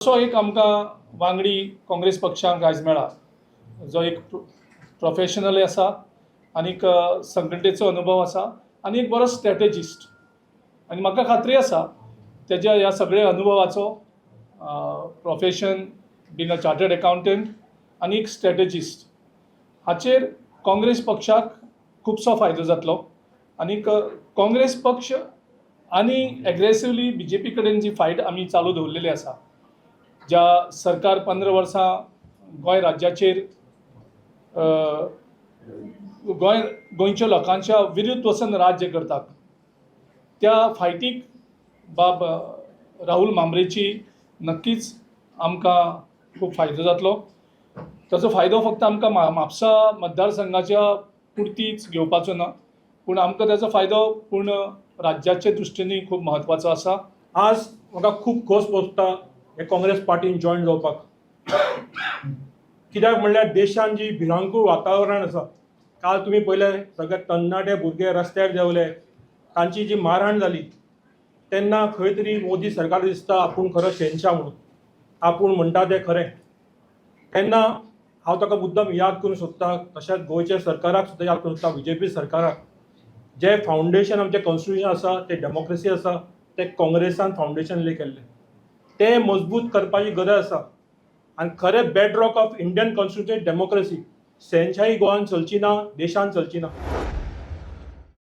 असो एक आमकां वांगडी काँग्रेस पक्षांक आयज मेळ्ळा, जो एक प्रोफेशनल आसा आनीक संघटनेचो अनुभव आसा आनी एक बरो स्ट्रॅटेजिस्ट. आनी म्हाका खात्री आसा, तेज्या ह्या सगळ्या अनुभवाचो, profession being a chartered accountant आनी एक स्ट्रॅटेजिस्ट, हाचेर काँग्रेस पक्षाक खुबसो फायदो जातलो. आनीक काँग्रेस पक्ष आनी एग्रेसिवली बीजेपी कडेन जी फायट आमी चालू दवरलेली आसा, ज्या सरकार 15 वर्सां गोंय राज्याचेर, गोंयच्या लोकांच्या विरुद्ध वचून राज्य करतात, त्या फायटीक बाब राहुल मामरेची नक्कीच आमकां खूब फायदो जातलो. ताचो फायदो फक्त आमकां म्हापसा मतदारसंघाच्या पुरतीच घेवपाचो ना, पूण आमकां ताचो फायदो पूर्ण राज्याचे दृश्टीनूय खूब म्हत्वाचो आसा. आज म्हाका खूब खोस भोगता हे काँग्रेस पार्टीन जॉयन जावपाक. कित्याक म्हणल्यार देशान जी भिरांकूळ वातावरण आसा, काल तुमी पळयलें, सगळे तरणाटे भुरगे रस्त्यार देंवले, तांची जी मारहाण जाली, तेन्ना खंय तरी मोदी सरकार दिसता आपूण खरो शेनशा म्हणून, आपूण म्हणटा तें खरें. तेन्ना हांव ताका मुद्दम याद करूंक सोदता, तशेंच गोंयच्या सरकाराक सुद्दां याद करूंक सोदता, बीजेपी सरकाराक, जें फावंडेशन आमचें कॉन्स्टिट्युशन आसा, तें डेमोक्रेसी आसा, तें काँग्रेसान फावंडेशन ले केल्लें, तें मजबूत करपाची गरज आसा. आनी खरें bedrock of Indian constitution democracy. शहनशाही गोवान चलची ना, देशान चलची ना.